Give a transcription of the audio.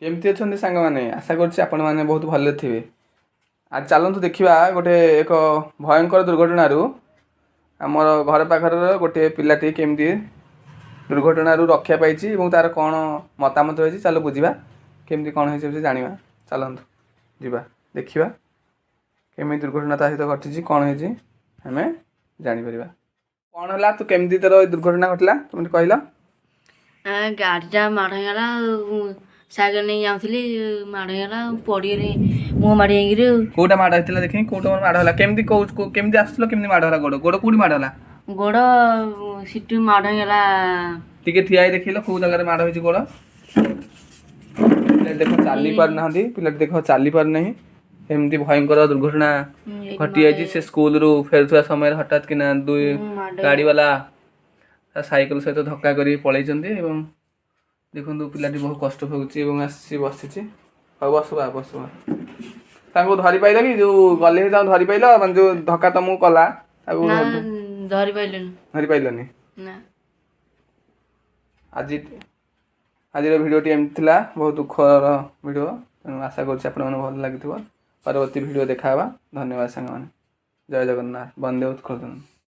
କେମିତି ଅଛନ୍ତି ସାଙ୍ଗମାନେ? ଆଶା କରୁଛି ଆପଣମାନେ ବହୁତ ଭଲରେ ଥିବେ। ଆଜି ଚାଲନ୍ତୁ ଦେଖିବା ଗୋଟେ ଏକ ଭୟଙ୍କର ଦୁର୍ଘଟଣାରୁ ଆମର ଘର ପାଖର ଗୋଟିଏ ପିଲାଟି କେମିତି ଦୁର୍ଘଟଣାରୁ ରକ୍ଷା ପାଇଛି ଏବଂ ତାର କ'ଣ ମତାମତ ରହିଛି। ଚାଲ ବୁଝିବା କେମିତି କ'ଣ ହେଇଛି ସେ ଜାଣିବା। ଚାଲନ୍ତୁ ଯିବା, ଦେଖିବା କେମିତି ଦୁର୍ଘଟଣା ତା ସହିତ ଘଟିଛି, କ'ଣ ହେଇଛି ଆମେ ଜାଣିପାରିବା। କ'ଣ ହେଲା, ତୁ କେମିତି ତୋର ଏ ଦୁର୍ଘଟଣା ଘଟିଲା ତୁମେ ଟିକେ କହିଲ। ଗାଡ଼ିଟା ମାଡ଼ ହେଇଗଲା ଆଉ ସାଇକେଲ ନେଇକି ଯାଉଥିଲି, ମାଡ଼ ହେଇଗଲା ଆଉ ପଡ଼ିଗଲି ମୁହଁ ମାଡ଼ି ହେଇକିରି ଆଉ। କୋଉଟା ମାଡ଼ ହେଇଥିଲା ଦେଖି? କୋଉଟା ମାଡ଼ ହେଲା? କେମିତି କେମିତି ଆସୁଥିଲ, କେମିତି ମାଡ଼ ହେଲା? ଗୋଡ଼ କୋଉଠି ମାଡ଼ ହେଲା? ଗୋଡ଼ ସିଟୁ ମାଡ଼ ହେଇଗଲା। ଟିକେ ଠିଆ ହେଇ ଦେଖିଲ କୋଉ ଜାଗାରେ ମାଡ଼ ହେଇଛି ଗୋଡ଼। ପିଲାଟି ଦେଖ ଚାଲି ପାରୁନାହାନ୍ତି, ପିଲାଟି ଦେଖ ଚାଲି ପାରୁନାହିଁ। ଏମିତି ଭୟଙ୍କର ଦୁର୍ଘଟଣା ଏଇଠି ଘଟିଯାଇଛି। ସେ ସ୍କୁଲରୁ ଫେରୁଥିବା ସମୟରେ ହଠାତ୍ କିନା ଦୁଇ ମାଡ଼ ଗାଡ଼ିବାଲା ତା ସାଇକେଲ ସହିତ ଧକ୍କା କରି ପଳେଇଛନ୍ତି। ଏବଂ ଦେଖନ୍ତୁ ପିଲାଟି ବହୁ କଷ୍ଟ ଭୋଗୁଛି ଏବଂ ଆସି ବସିଛି। ହଉ ବସ ବା, ବସ ବା। ତାଙ୍କୁ ଧରି ପାଇଲ କି? ଯୋଉ ଗଲେ ତାଙ୍କୁ ଧରି ପାଇଲ? ମାନେ ଯୋଉ ଧକ୍କା ତମକୁ କଲା ତାକୁ? ନା, ଧରି ପାଇଲିନି। ଧରି ପାଇଲନି? ନା। ଆଜିର ଭିଡ଼ିଓଟି ଏମିତି ଥିଲା, ବହୁତ ଦୁଃଖର ଭିଡ଼ିଓ। ତେଣୁ ଆଶା କରୁଛି ଆପଣମାନଙ୍କୁ ଭଲ ଲାଗିଥିବ। ପରବର୍ତ୍ତୀ ଭିଡ଼ିଓ ଦେଖା ହେବା। ଧନ୍ୟବାଦ ସାଙ୍ଗମାନେ। ଜୟ ଜଗନ୍ନାଥ, ବନ୍ଦେ ଉତ୍କଳ ଜନନୀ।